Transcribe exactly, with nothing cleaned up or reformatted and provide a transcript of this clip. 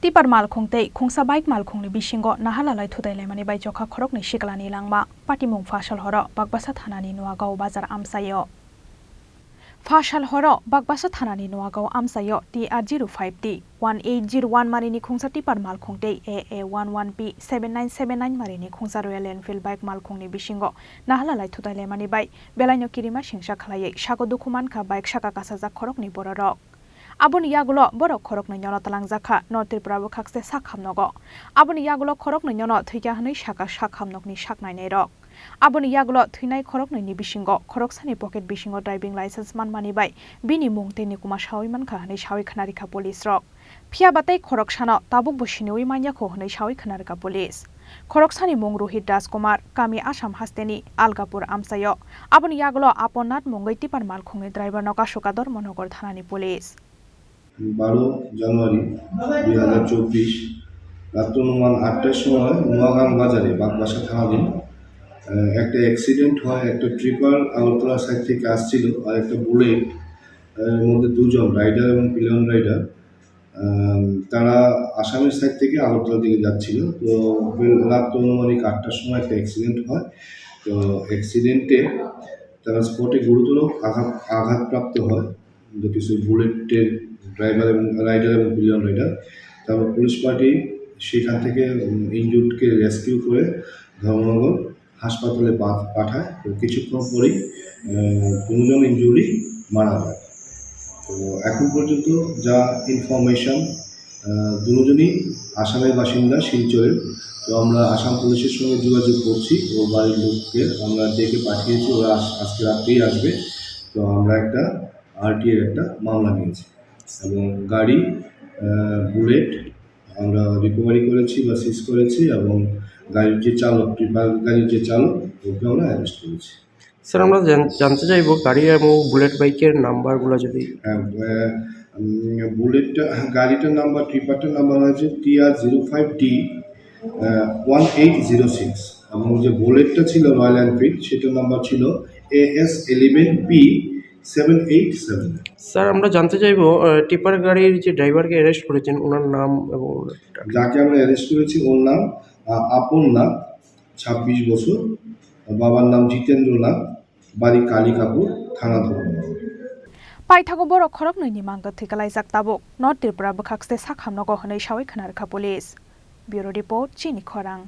Tipper malkhung tei khungsa bike malkhungni bisingo nahalalai thutai laimani bai chokha khoroknwi siklani langma. Patimung Phasalhoro Bakbasa thanani nuagao bazar amchaio. Phasalhoro Bakbasa thanani nuagao amchaio T R zero five T one eight zero one marini khungsa tipper malkhung tei A A one one P seven nine seven nine marini khungsa Royal Enfield bike malkhungni bisingo nahalalai thutai laimani bai belaino kirima singsa khlaiwi sago dukhu mankha bike saka kasajak khoroknwi bororok. Aboni yagulo borok khoroknwi nono twlangjakha North Tripura bwkhakste sak hamnogo. Aboni yagulo khoroknwi nono thwikha hwnwi saka sak hamnokni sak nainairok. Aboni yagulo thwinai khoroknwini bisingo khoroksani pocket bisingo driving license manmani bai bini mung tei nikuma sawi mankha hwnwi sawi khwnarikha police rok. Phiya ba tei khoroksano tabukbo siniwi manyakho hwnwi sawi khwnarikha police. Khoroksani mung Rohit Rajkumar, kami Assam hasteni Algapur amchaio. Aboni yagulo Aponnath mungwi tipper malkhungni driver no kasuka Dharmanagar thanani police. বারো জানুয়ারি দুই হাজার চব্বিশ রাত্র অনুমান আটটার সময় নোয়াগাং বাজারে বাগবাসা থানাধীন, আহ, একটা অ্যাক্সিডেন্ট হয়। একটা ট্রিপার আগরতলা সাইড থেকে আসছিল, আর একটা বুলেট, আহ, এর মধ্যে দুজন রাইডার এবং পিলিয়ন রাইডার। আম, তারা আসামের সাইড থেকে আগরতলা দিকে যাচ্ছিল। তো বেল-, রাত আনুমানিক আটটার সময় একটা অ্যাক্সিডেন্ট হয়। তো অ্যাক্সিডেন্টে তারা স্পটে গুরুতর আঘাত, আঘাতপ্রাপ্ত হয়। দুটি সেই বুলেটের ড্রাইভার এবং রাইডার এবং পিলিয়ন রাইডার। তারপর পুলিশ পার্টি সেখান থেকে, উম, ইনজুর্ডকে রেস্কিউ করে ধর্মনগর হাসপাতালে পা-, পাঠায়। তো কিছুক্ষণ পরেই, আহ, দুজন ইনজুরি মারা যায়। তো এখন পর্যন্ত যা ইনফরমেশন, আহ, দুজনই আসামের বাসিন্দা শিলচরের। তো আমরা আসাম পুলিশের সঙ্গে যোগাযোগ করছি, ওর বাড়ির লোককে আমরা ডেকে পাঠিয়েছি, ওরা আজ-, আজকে রাত্রেই আসবে। তো আমরা একটা আরটিআই একটা মামলা নিয়েছি এবং গাড়ি, আহ, বুলেট আমরা রিকভারি করেছি বা সিজ করেছি এবং গাড়ির যে চালক, ট্রিপার গাড়ির যে চালক, ওকে আমরা অ্যারেস্ট করেছি। স্যার, আমরা জান-, জানতে চাইবো গাড়ি এবং বুলেট বাইকের নাম্বারগুলো যদি। হ্যাঁ, আহ, উম, বুলেটটা, গাড়িটার নাম্বার, ট্রিপারটার নাম্বার হয়েছে T R zero five D one eight zero six এবং যে বুলেটটা ছিল রয়্যাল এনফিল্ড, সেটার নাম্বার ছিল A S eleven P seven eight seven. Sir, আমরা জানতে চাইবো, আহ, টিপার গাড়ির যে ড্রাইভারকে অ্যারেস্ট করেছেন, ওনার নাম এবং ওনার যাকে আমরা অ্যারেস্ট করেছি, ওর নাম, আহ, আপন নাথ, ছাব্বিশ বছর, বাবার নাম জিতেন্দ্র নাথ, বাড়ি কালিকাপুর, থানা Dharmanagar. Paithago borok khoroknwini mangtwi thwikalaijak tabuk. North Tripura bwkhakste sak hamnogo hwnwi sawi khwnarwkha police. Bureau Report, Chini Khorang.